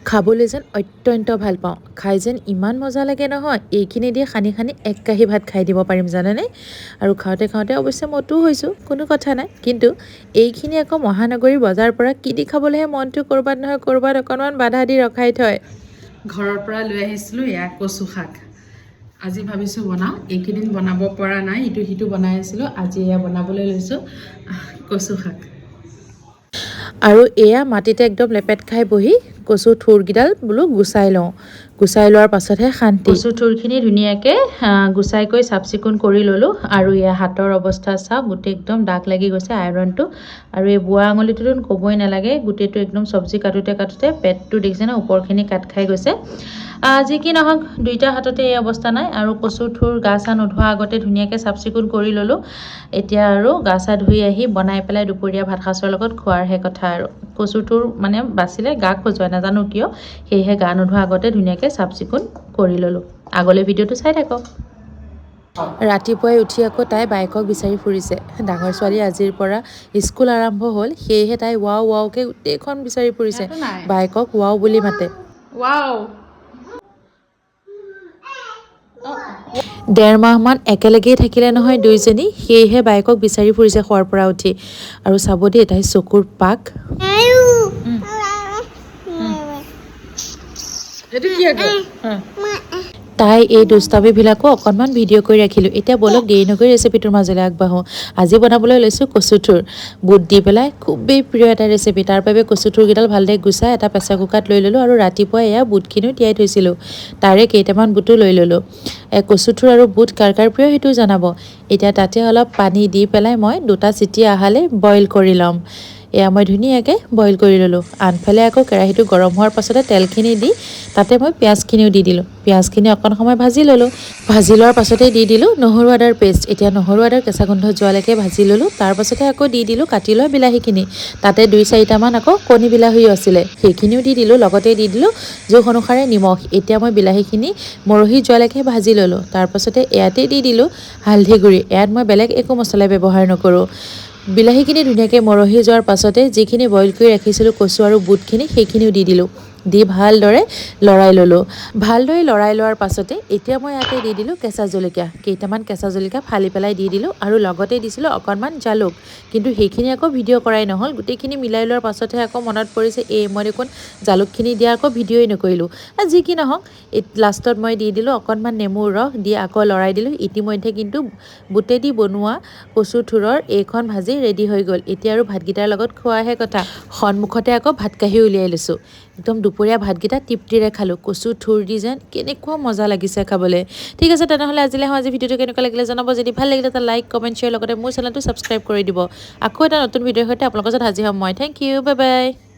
খাবলৈ যেন অত্যন্ত ভাল পাওঁ। খাই যেন ইমান মজা লাগে নহয়, এইখিনি দি সানি সানি এক কাঁহী ভাত খাই দিব পাৰিম জানেনে। আৰু খাওঁতে খাওঁতে অৱশ্যে মতো হৈছোঁ, কোনো কথা নাই, কিন্তু এইখিনি আকৌ মহানগৰীৰ বজাৰৰ পৰা কিনি খাবলৈহে মনটো ক'ৰবাত নহয় ক'ৰবাত অকণমান বাধা দি ৰখাই থয়। ঘৰৰ পৰা লৈ আহিছিলোঁ এয়া কচু শাক। আজি ভাবিছোঁ বনাওঁ। এইকেইদিন বনাব পৰা নাই, ইটো সিটো বনাই আছিলোঁ। আজি এয়া বনাবলৈ লৈছোঁ কচু শাক। আৰু এয়া মাটিতে একদম লেপেট খাই বহি কচু থুৰকেইডাল বোলো গুচাই লওঁ, গুচাই লোৱাৰ পাছতহে শান্তি। কচু থুৰখিনি ধুনীয়াকৈ গুচাই কৰি চাফ চিকুণ কৰি ল'লোঁ। আৰু এয়া হাতৰ অৱস্থা চাওক, গোটেই একদম দাগ লাগি গৈছে আইৰণটো। আৰু এই বুঢ়া আঙুলিটোতো ক'বই নালাগে, গোটেইটো একদম চব্জি কাটোতে কাটোতে পেটটো দেখিছেনে ওপৰখিনি কাট খাই গৈছে। যি কি নহওক, দুইটা হাততে এই অৱস্থা নাই। আৰু কচু থুৰ গা চা নোধোৱা আগতে ধুনীয়াকৈ চাফ চিকুণ কৰি ল'লোঁ। এতিয়া আৰু গা চা ধুই আহি বনাই পেলাই দুপৰীয়া ভাত সাঁজৰ লগত খোৱাৰহে কথা। আৰু কচু থুৰ মানে বাচিলে গা খজুৱাই, নাজানো কিয়, সেয়েহে গা নোধোৱা আগতে ধুনীয়াকৈ চাফ চিকুণ কৰি ল'লোঁ। আগলৈ ভিডিঅ'টো চাই থাকক। ৰাতিপুৱাই উঠি আকৌ তাই বায়েকক বিচাৰি ফুৰিছে। ডাঙৰ ছোৱালী আজিৰ পৰা স্কুল আৰম্ভ হ'ল, সেয়েহে তাই ৱাও ৱাওকৈ গোটেইখন বিচাৰি ফুৰিছে। ইয়াতো নাই। বায়েকক ৱাও বুলি মাতে। ৱাও। 1.5 মাহমান একেলগেই থাকিলে নহয় দুইজনী, সেয়েহে বায়েকক বিচাৰি ফুৰিছে শোৱাৰ পৰা উঠি। আৰু চাব দেই তাইৰ চকুৰ পাক। এইটো কি আকৌ? তাই এই দুষ্টামিবিলাকো অকণমান ভিডিঅ' কৰি ৰাখিলোঁ। এতিয়া ব'লক, দেৰি নকৰি ৰেচিপিটোৰ মাজলৈ আগবাঢ়োঁ। আজি বনাবলৈ লৈছোঁ কচুথোৰ বুট দি পেলাই, খুবেই প্ৰিয় এটা ৰেচিপি। তাৰ বাবে কচুথোৰকেইডাল ভালদৰে গুচাই এটা প্ৰেছাৰ কুকাৰত লৈ ল'লোঁ আৰু ৰাতিপুৱা এয়া বুটখিনিও তিয়াই থৈছিলোঁ, তাৰে কেইটামান বুটো লৈ ল'লোঁ। কচুথোৰ আৰু বুট কাৰ কাৰ প্ৰিয় সেইটোও জনাব। এতিয়া তাতে অলপ পানী দি পেলাই মই দুটা চিটি অহালৈ বইল কৰি ল'ম। এয়া মই ধুনীয়াকৈ বইল কৰি ল'লোঁ। আনফালে আকৌ কেৰাহীটো গৰম হোৱাৰ পাছতে তেলখিনি দি তাতে মই পিঁয়াজখিনিও দি দিলোঁ। পিঁয়াজখিনি অকণ সময় ভাজি ল'লোঁ। ভাজি লোৱাৰ পাছতে দি দিলোঁ নহৰু আদাৰ পেষ্ট। এতিয়া নহৰু আদাৰ কেঁচা গোন্ধ যোৱালৈকে ভাজি ল'লোঁ। তাৰ পাছতে আকৌ দি দিলোঁ কাটি লোৱা বিলাহীখিনি। তাতে দুই চাৰিটামান আকৌ কণী বিলাহীও আছিলে, সেইখিনিও দি দিলোঁ। লগতে দি দিলোঁ জোখ অনুসাৰে নিমখ। এতিয়া মই বিলাহীখিনি মৰহি যোৱালৈকে ভাজি ল'লোঁ। তাৰ পাছতে ইয়াতেই দি দিলোঁ হালধি গুড়ি। ইয়াত মই বেলেগ একো মছলা ব্যৱহাৰ নকৰোঁ। বিলাহীখিনি ধুনীয়াকৈ মৰহি যোৱাৰ পাছতে যিখিনি বইল কৰি ৰাখিছিলোঁ কচু আৰু বুটখিনি, সেইখিনিও দি দিলোঁ। দি ভালদৰে লৰাই ল'লোঁ। ভালদৰে লৰাই লোৱাৰ পাছতে এতিয়া মই ইয়াতে দি দিলোঁ কেঁচা জলকীয়া কেইটামান। কেঁচা জলকীয়া ফালি পেলাই দি দিলোঁ আৰু লগতে দিছিলোঁ অকণমান জালুক। কিন্তু সেইখিনি আকৌ ভিডিঅ' কৰাই নহ'ল। গোটেইখিনি মিলাই লোৱাৰ পাছতহে আকৌ মনত পৰিছে, এই মই দেখোন জালুকখিনি দিয়া আকৌ ভিডিঅ'ই নকৰিলোঁ। যি কি নহওক, লাষ্টত মই দি দিলোঁ অকণমান নেমুৰ ৰস, দি আকৌ লৰাই দিলোঁ। ইতিমধ্যে কিন্তু বুটেদি বনোৱা কচু থোৰৰ এইখন ভাজি ৰেডি হৈ গ'ল। এতিয়া আৰু ভাতকেইটাৰ লগত খোৱাহে কথা। সন্মুখতে আকৌ ভাত কাঁহী উলিয়াই লৈছোঁ। একদম দুপৰীয়া ভাতকেইটা তৃপ্তিৰে খালোঁ। কচু থুৰ দি যেন কেনেকুৱা মজা লাগিছে খাবলৈ। ঠিক আছে, তেনেহ'লে আজিলৈ আহোঁ। আজি ভিডিঅ'টো কেনেকুৱা লাগিলে জনাব। যদি ভাল লাগিলে এটা লাইক, কমেণ্ট, শ্বেয়াৰ, লগতে মোৰ চেনেলটো ছাবস্ক্ৰাইব কৰি দিব। আকৌ এটা নতুন ভিডিঅ'ৰ সৈতে আপোনালোকৰ ওচৰত হাজিৰ হ'ম মই। Thank you, bye bye.